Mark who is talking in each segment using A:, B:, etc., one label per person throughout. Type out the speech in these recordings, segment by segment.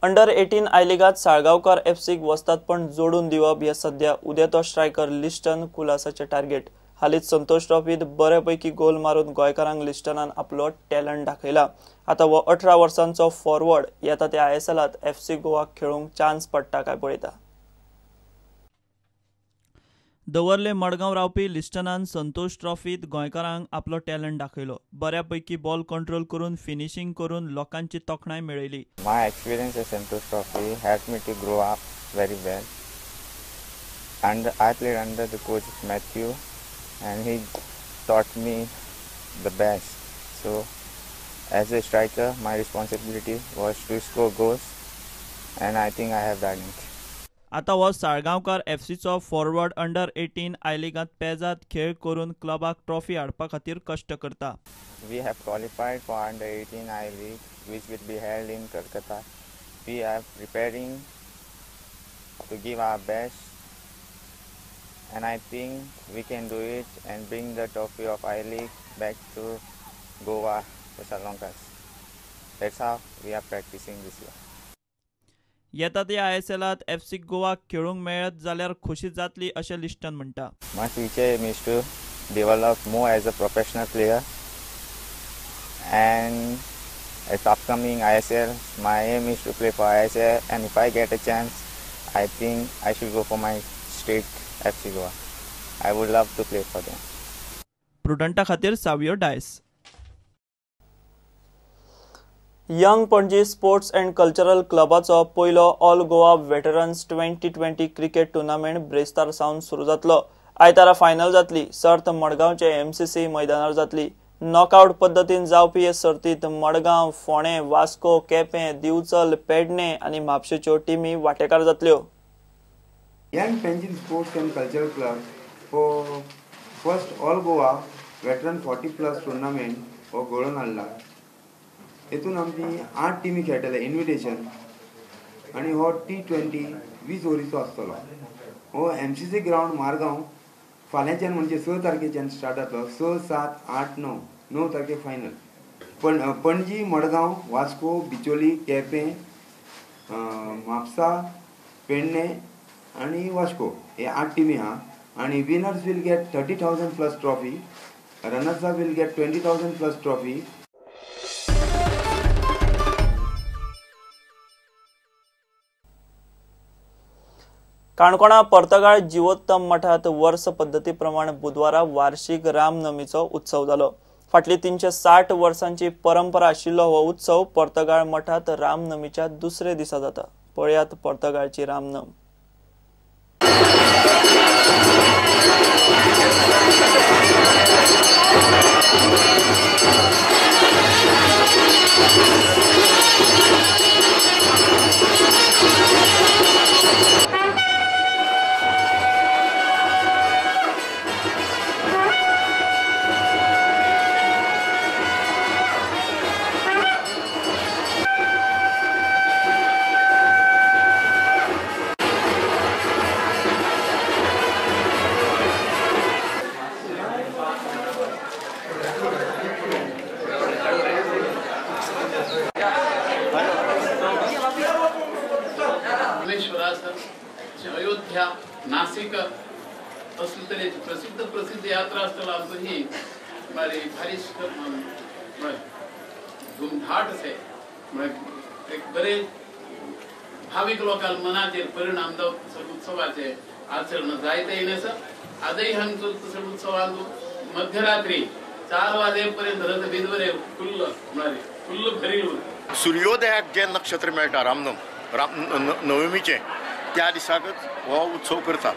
A: Under 18 I लिगात Salgaonkar एफसीक वस्तादपण जोडून दिवप हे सध्या उदेतो स्ट्रायकर लिस्टन कुलासाचे टार्गेट। हालींच संतोष ट्रॉफीत बरेपैकी गोल मारून गोंयकारांक लिस्टनान आपलो टॅलंट दाखयला। आतां हो 18 वर्सांचो फॉरवर्ड येता त्या आयएसएलात एफसी गोवाक खेळूंक चान्स पडटा काय पळयता। दवर्ले मडगांव रावपी लिस्टनान संतोष ट्रॉफीत गोंयकारांक आपलो टॅलंट दाखयलो। बऱ्यापैकी बॉल कंट्रोल करून फिनिशिंग करून लोकांची तोखणाय मेळयली।
B: My experience at Santosh Trophy help me to grow up very well and I played under the coach Matthew and he taught me the best. So as a striker my responsibility was to score goals and I think I have done it.
A: आता हो Salgaonkar एफसीचो forward under 18 I लिगांत पेजात खेळ करून क्लबाक trophy हाडपा खातीर कश्ट करता।
B: We have qualified for under 18 I League which will be held in Kolkata. We are preparing to give our best and I think we can do it and bring the trophy of I League back to Goa for Salgaoncar. That's how we are practicing this year.
A: येता ते आयएसएलात FC Goa खेळूंक मेळत जाल्यार खोशी जातली अशें लिस्टन म्हणटा।
B: My future aim is to develop more as a professional player and at upcoming ISL my aim is to play for ISL and if I get a chance I think I should go for my state FC Goa. I would love to play for them.
A: प्रुडंटा खातीर Savio Dias. Young Panaji sports and cultural क्लबाचो पयलो all Goa veterans 2020 cricket tournament ब्रेस्तार सावन सुरू जातलो। आयतारा final जातली। सर्त मडगांवचे MCC मैदानार जातली। नॉकआउट पद्दतीन जावपी हे सर्तीत मडगांव, फोंडें, वास्को, केपें, दिवचल, पेडणे आनी म्हापशेच्यो टिमी वांटेकार जातल्यो।
C: Young Panjim sports and cultural club हो first all Goa veteran 40+ tournament हो घडोवन हाडला। हेतून आमची 8 टिमी खेळटले इन्विटेशन आनी हो T20 20 ओवरीचो आसतलो। हो एमसीसी ग्रावंड मारगांव फाल्यांच्यान म्हणजे 6 तारखेच्यान स्टार्ट जातलो। 6, 7, 8, 9, 9 तारखेक फायनल। पणजी, मडगांव, वास्को, बिचोली, केपें, म्हापसा, पेडणे आनी वास्को हे 8 टिमी आहा आनी winners will get 30,000 plus trophy, runners up will get 20,000 plus trophy.
A: काणकोणा पर्तगाळ जिवोत्तम मठात वर्स पद्दती प्रमाण बुधवारा वार्षिक रामनवमीचो उत्सव जालो। फाटली 360 वर्सांची परंपरा आशिल्लो हो उत्सव पर्तगाळ मठात रामनवमीच्या दुसरे दिसा जाता। पळयात पर्तगाळची रामनम।
D: अयोध्या, नासिक असले तरेची प्रसिद्ध प्रसिद्ध यात्रा स्थलां ही भारी धुमधाट से एक बरे भाविक लोकांक मनाचेर परिणाम जावपी उत्सवाचे आचरण जायते येणे आजही हांगचो तसो उत्सवान मध्यरात्री 4 वाजेपर्यंत रथ भिजवरे फुल्ल फुल्ल भरील।
E: सूर्योदयाक जे नक्षत्र मेळटा रामनम राम नवमीचें त्या दिसाकच हो उत्सव करतात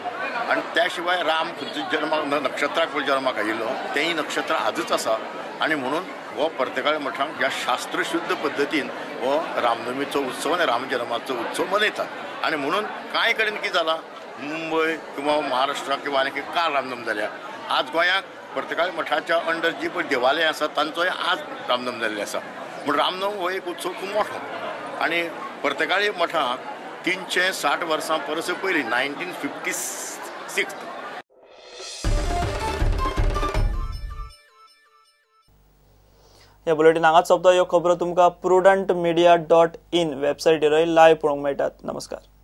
E: आनी त्या शिवाय राम खंयच्या जन्माक नक्षत्राक पळय जन्माक आयिल्लो तेंय नक्षत्र आजच आसा आनी म्हणून हो पर्तगाळ मठांत ह्या शास्त्रशुद्ध पद्दतीन हो रामनवमीचो उत्सव आनी रामजन्माचो उत्सव मनयतात। आनी म्हणून कांय कडेन कितें जालां मुंबय किंवा महाराष्ट्राक किंवा आनी काल रामनम जाल्या, आज गोंयाक पर्तगाळ मठाच्या अंडर जी पळय देवालय आसा तांचोय आज रामनम जाल्लें आसा। म्हूण रामनम हो एक उत्सव खूब मोठो आनी पर्तगाळी मठाक 360 वर्सां परस पयलीं 1956
A: हे बुलेटीन हांगाच सोंपता. ह्यो खबरो तुमकां prudentmedia.in वेबसायटीरय लायव्ह पळोवंक मेळटात. नमस्कार.